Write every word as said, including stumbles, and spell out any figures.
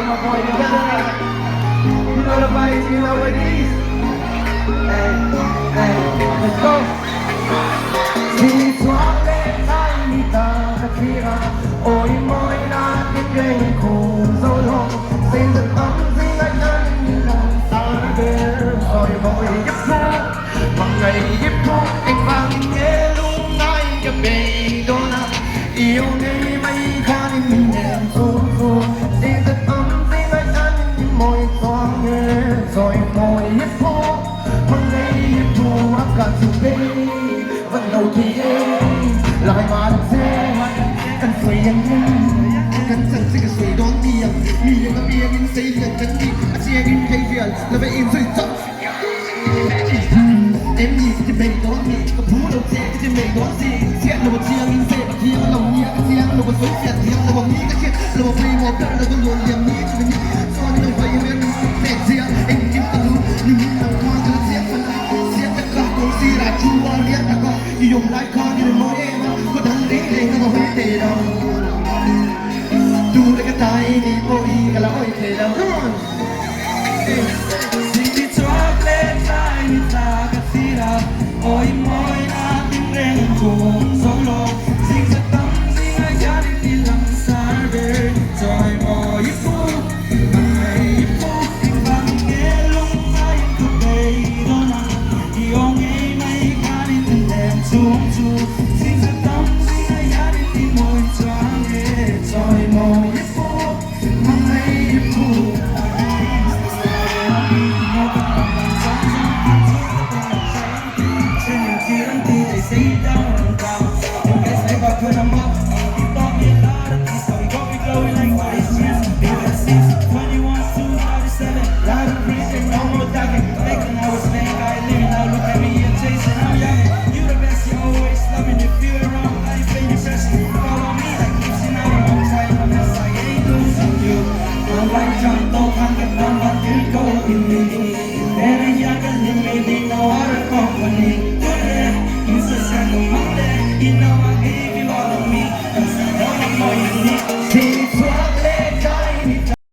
You know the vibes, you know what it is. Hey, hey, let's go. Sing it to our left side, me down the clear. Oi, moi, na, the game, cool, so long. Sing the song, sing like that, you know, start again. Oi, moi, you know. Hmang ngai i phu, i hmang ngai lungngai ka bei dawn a. I aw ngei mai khan i mi nen chu chu. Sing the song, sing like that, i moi chuong e. Oi, moi i phu, hmang ngai i phu, a ka chu bei. Van lo ti e, lai ma che, kan soi ang. Kan chan che ka soi dawn ti ang. Mi ang a mi ang in sei lian kan ti. A che in hei vial, la ve in soi chak. Em ni ki ti mei don ni, ka bu lo che ki ti mei don si. Siat lo chiang in se, ba thiang lo ni, ka chiang lo ba soi siat thiang lo ni, ka siat lo ba pei mo per lo ba lo liam ni, chu ni. So ni lo bai me ni, me sia, em ki ta lu, ni ni na kwa ka siat fa na, siat ta ka ko si ra chu wa liat ta ka. I yom lai ka ni mo e ma, ko dang ring ring ka hoi te lo. Tu le ka tai ni po i ka la hoi te lo. Come on.